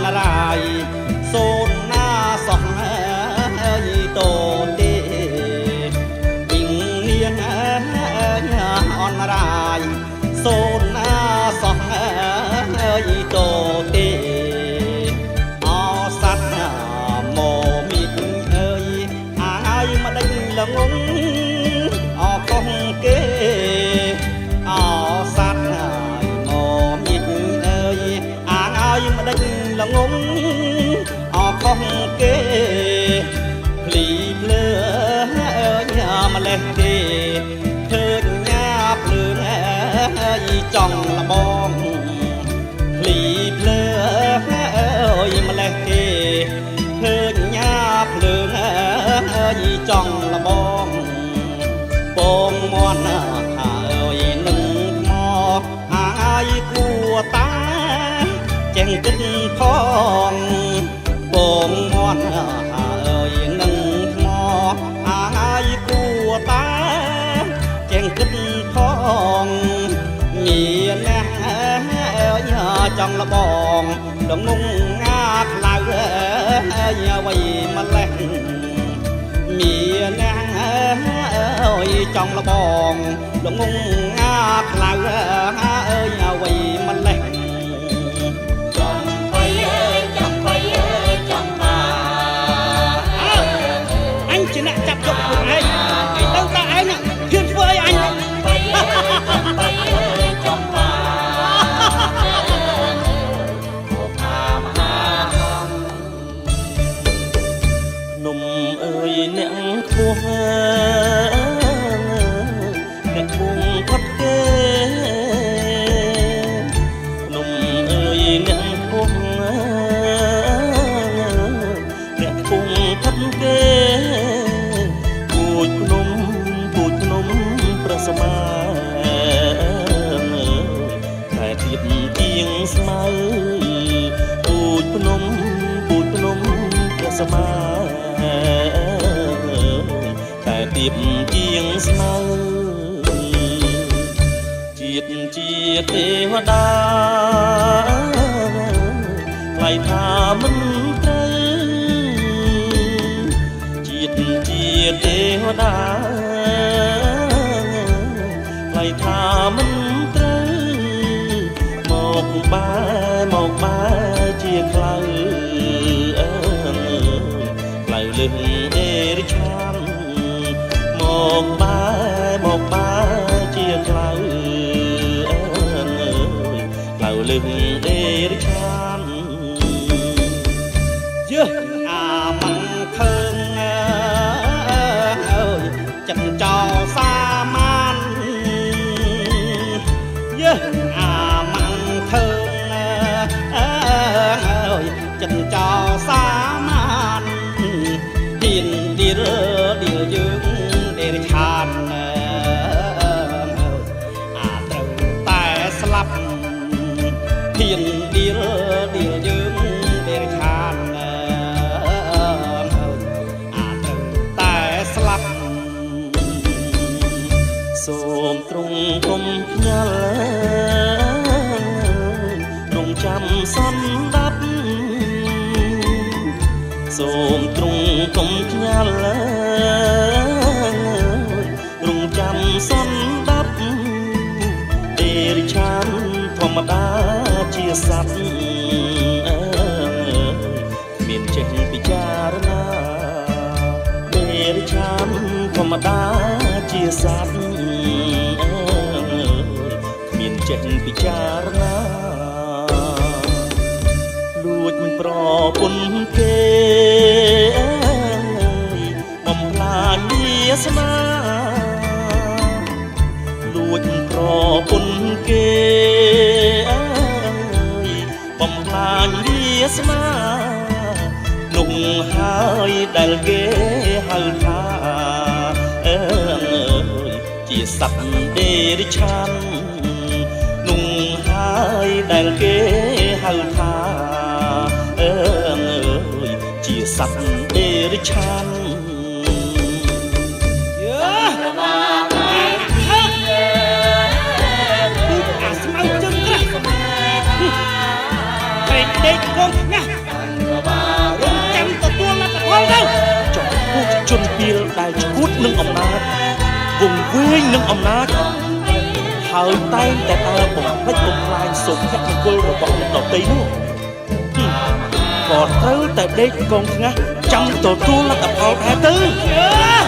នរាយសូនណាសោះអើយតោទេវិញ្ញាណអនរាយសូនណាសោះអើយតោទេអសត្វមកមីអើយអាយមកដេញល្ងងអខុសគេអសត្វមកមីអើយអាយមកដេញល្ងងអខុសគេភ្លីភ្លើអើយម្លេះទេឃើញញ៉ាភ្លើងអើយចង់លបងភ្លីភ្លើអើយម្លេះទេឃើញញ៉ាភ្លើងអើយចង់លបងពងមន់ហើយនឹងថ្មអាយគួតាចេះគិតផងពងមន់ហើយនឹងថ្មអាយគួតាចេះគិតផងមានអ្នកអើយចង់លបងលងងងាខ្លៅអើយអ្វីម្លេះមានអ្នកអើយចង់លបងលងងងាខ្លៅអើយអ្វីម្លេះ ចំបៃអើយចំបៃអើយចំបា អើអញជាអ្នកចាប់យកខ្លួនឯងឯទៅតាឯងហ៊ានធ្វើអីអញ ចំបៃអើយចំបៃអើយចំបាបុផាមហាហង ភ្នំអើយអ្នកខ្ពស់អ្នកគង់ផុតគេភ្នំអើយអ្នកខ្ពស់អ្នកគង់ផុតគេពូជភ្នំពូជភ្នំប្រស្មាតែទៀតជាងស្មៅពូជភ្នំពូជភ្នំប្រស្មាតែទៀបជាងស្មៅជាតិជាទេវតាថ្លៃថាមិនត្រូវជាតិជាទេវតាថ្លៃថាមិនត្រូវមកបែមកបែជាខ្លៅអើយក្លៅលឹងអេរិឆានមកបែមកបែជាខ្លៅអើយក្លៅលឹងអេរិឆាន យើអាមិនឃើញអើយចិត្តចោសាមានយើអាមិនឃើញអើយចិត្តចោសាមានហ៊ានឌីលឌីលយើងដេរឆានអើយអាត្រូវតែស្លាប់ហ៊ានឌីលឌីលយើងដេរឆានអើយអាត្រូវតែស្លាប់ សូមទ្រង់គុំខ្ញាល់ទ្រង់ចាំសន្តាប់សូមទ្រង់គុំខ្ញាល់ទ្រង់ចាំសន្តាប់ដេរិឆានធម្មតាជាសត្វអើយគ្មានចេះពិចារណាដេរិឆានធម្មតាជាសត្វអើយគ្មានចេះពិចារណាលួចប្រពន្ធគេអើយបំផ្លាញវាសនាលួចប្រពន្ធគេអើយបំផ្លាញវាសនានោះហើយដែលគេហៅថាអើយជាសត្វដេរិឆាននោះហើយដែលគេហៅថាអើយជាសត្វដេរិឆាន យើ ប្រមា អាខើពូជអាស្មៅជើងក្រាស់ ស្មា ក្រែងដេកកងងាស់ នឹងអំណាចវង្វេងនឹងអំណាចហើយតែងតែដើរបំផ្លិចបំផ្លាញសុភមង្គលរបស់អ្នកដទៃនោះក៏ត្រូវតែដេកកងថ្ងាសចាំទទួលលទ្ធផលដែរទៅ។